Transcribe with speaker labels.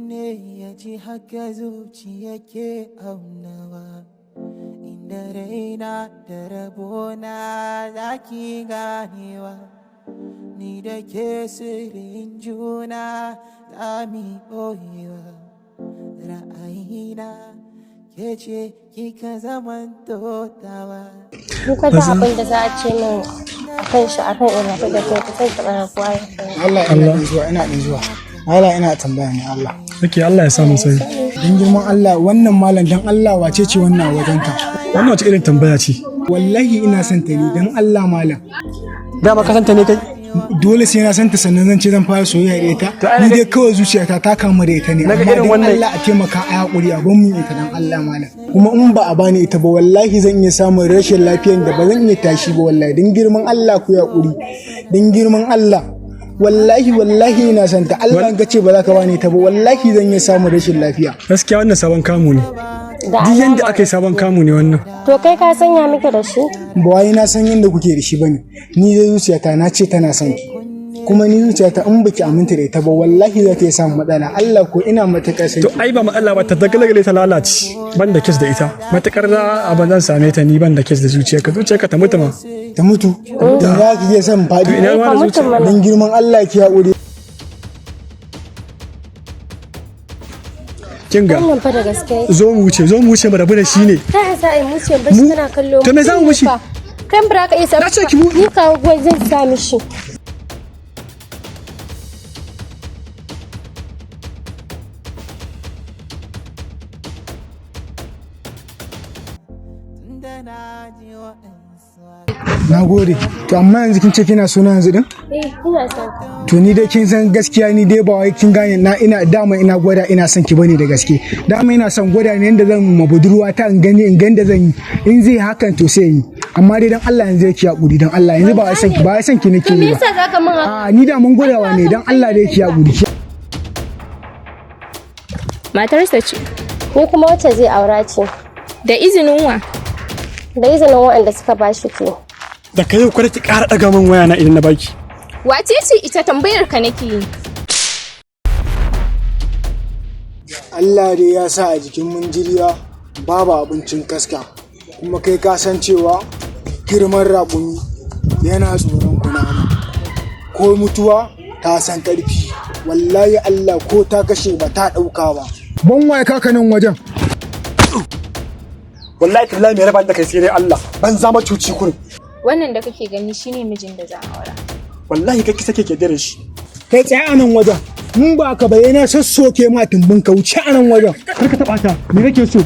Speaker 1: Ne ya ji haka zuciya ke aunawa, inda raina da rabona za ki ganewa, ni da ke sirrin juna za mi ɓoyewa. Ra'ayina ke ce kika zaman totawa.
Speaker 2: Ni fa da abin da za a ce min akan shi, akan in rabu da kai, ba zan taɓa rabuwa da kai.
Speaker 3: Allah, ina ɗan zuwa, ina ɗan zuwa. Allah, ina tambaya ne, Allah.
Speaker 4: Okay, Allah ya samu sani.
Speaker 3: Dan girman Allah, wannan malam, dan Allah, wace ce wannan a wajenka?
Speaker 4: Wannan wace irin tambaya ce?
Speaker 3: Wallahi ina son ta ne, dan Allah, malam.
Speaker 4: Dama ka santa ne kai?
Speaker 3: Dole sai na san ta sannan zan ce zan fara soyayya da ita? Ni dai kawai zuciyata ta kamu da ita ne.
Speaker 4: Naga
Speaker 3: Amma
Speaker 4: irin
Speaker 3: dan
Speaker 4: wannan-
Speaker 3: Allah a taimaka, a hakuri a ban min ita, dan Allah, malam. Kuma in ba a bani ita ba, wallahi zan iya samun rashin lafiyan da ba zan iya tashi ba, wallahi. Dan girman Allah ku hakuri. Dan girman Allah. Wallahi, wallahi ina son ta. Allah, in ka ce ba za ka bani ita ba, wallahi zan iya samun rashin lafiya.
Speaker 4: Gaskiya wannan sabon kamu ne.
Speaker 2: Da
Speaker 4: Duk yanda
Speaker 2: alama.
Speaker 4: aka yi, sabon kamu ne wannan.
Speaker 2: To kai ka sanya miki da shi?
Speaker 3: Ba wai na san yadda kuke da shi bane. Ni dai zuciyata na ce tana son ki, kuma ni zuciyata in baki aminta da ita ba, wallahi za ta iya samun matsala. Allah ko ina matuƙar son
Speaker 4: To
Speaker 3: ki.
Speaker 4: ai ba matsala ba, ta dagalagale ta lalace. Ban da case da ita. Matukar za a ban zan same ta, ni ban da case da zuciyarka. Zuciyarka ta mutu ma.
Speaker 3: Ta mutu dan za ki iya son faɗi?
Speaker 4: Ina ma
Speaker 2: Ka
Speaker 4: da
Speaker 2: mutu
Speaker 4: zuciya.
Speaker 2: mana.
Speaker 3: Dan girman Allah ki haƙuri.
Speaker 4: Kin ga,
Speaker 2: Wannan fa da gaske yake.
Speaker 4: zo mu wuce, zo mu wuce, mu rabu da shi ne.
Speaker 2: Ta yasa ai mu ce bashi kana kallo.
Speaker 4: To me za mu
Speaker 2: mutum ne
Speaker 4: mishi?
Speaker 2: fa. Kai ba ka iya sa
Speaker 4: Na ce ki
Speaker 2: Ni kawo gwai zan sa mishi.
Speaker 1: Tunda na ji waɗansu
Speaker 3: Na gode. To amma yanzu kin ce kina suna yanzu din?
Speaker 2: Eh, ina son ka.
Speaker 3: To ni dai kin san gaskiya, ni dai ba wai kin gane na ina dama ina gwada ina son ki bane da gaske. Dama ina son gwada ne yanda zan ma budurwa ta, in gani in ga zan yi. In zai hakan to sai yi. Amma dai dan Allah yanzu ki haƙuri, dan Allah yanzu ba wai son ki, ba wai son ki nake
Speaker 2: To me
Speaker 3: yi ba.
Speaker 2: yasa zaka min haka?
Speaker 3: A ni da mun gwadawa ne, dan Allah dai ki haƙuri.
Speaker 5: Matarsa ce.
Speaker 2: Ni kuma wacce zai aura ce.
Speaker 5: Da izinin wa?
Speaker 2: Da izinin waɗanda suka bashi ke.
Speaker 4: Da kai yau kada ki ƙara ɗaga min waya na idan na baki.
Speaker 5: Wace ce ita, tambayar ka nake yi?
Speaker 3: Allah dai ya sa a jikin munjiriya babu abincin kaska, kuma kai ka san cewa girman raƙumi yana tsoron kunama, ko mutuwa ta san ƙarfi. Wallahi Allah ko ta kashe ba ta ɗauka ba. Ban waye kaka nan wajen.
Speaker 4: Wallahi tallahi mai raba ni da kai sai dai Allah. Ban zama cuci kurin.
Speaker 5: Wannan da kake gani shine mijin da zan aura.
Speaker 4: Wallahi kai ki sake ke dare shi.
Speaker 3: Kai tsaye a nan wajen, in ba ka bayyana sassoke ma tumbin ka, wuce a nan wajen.
Speaker 4: Kar ka taɓa ta. Me kake so?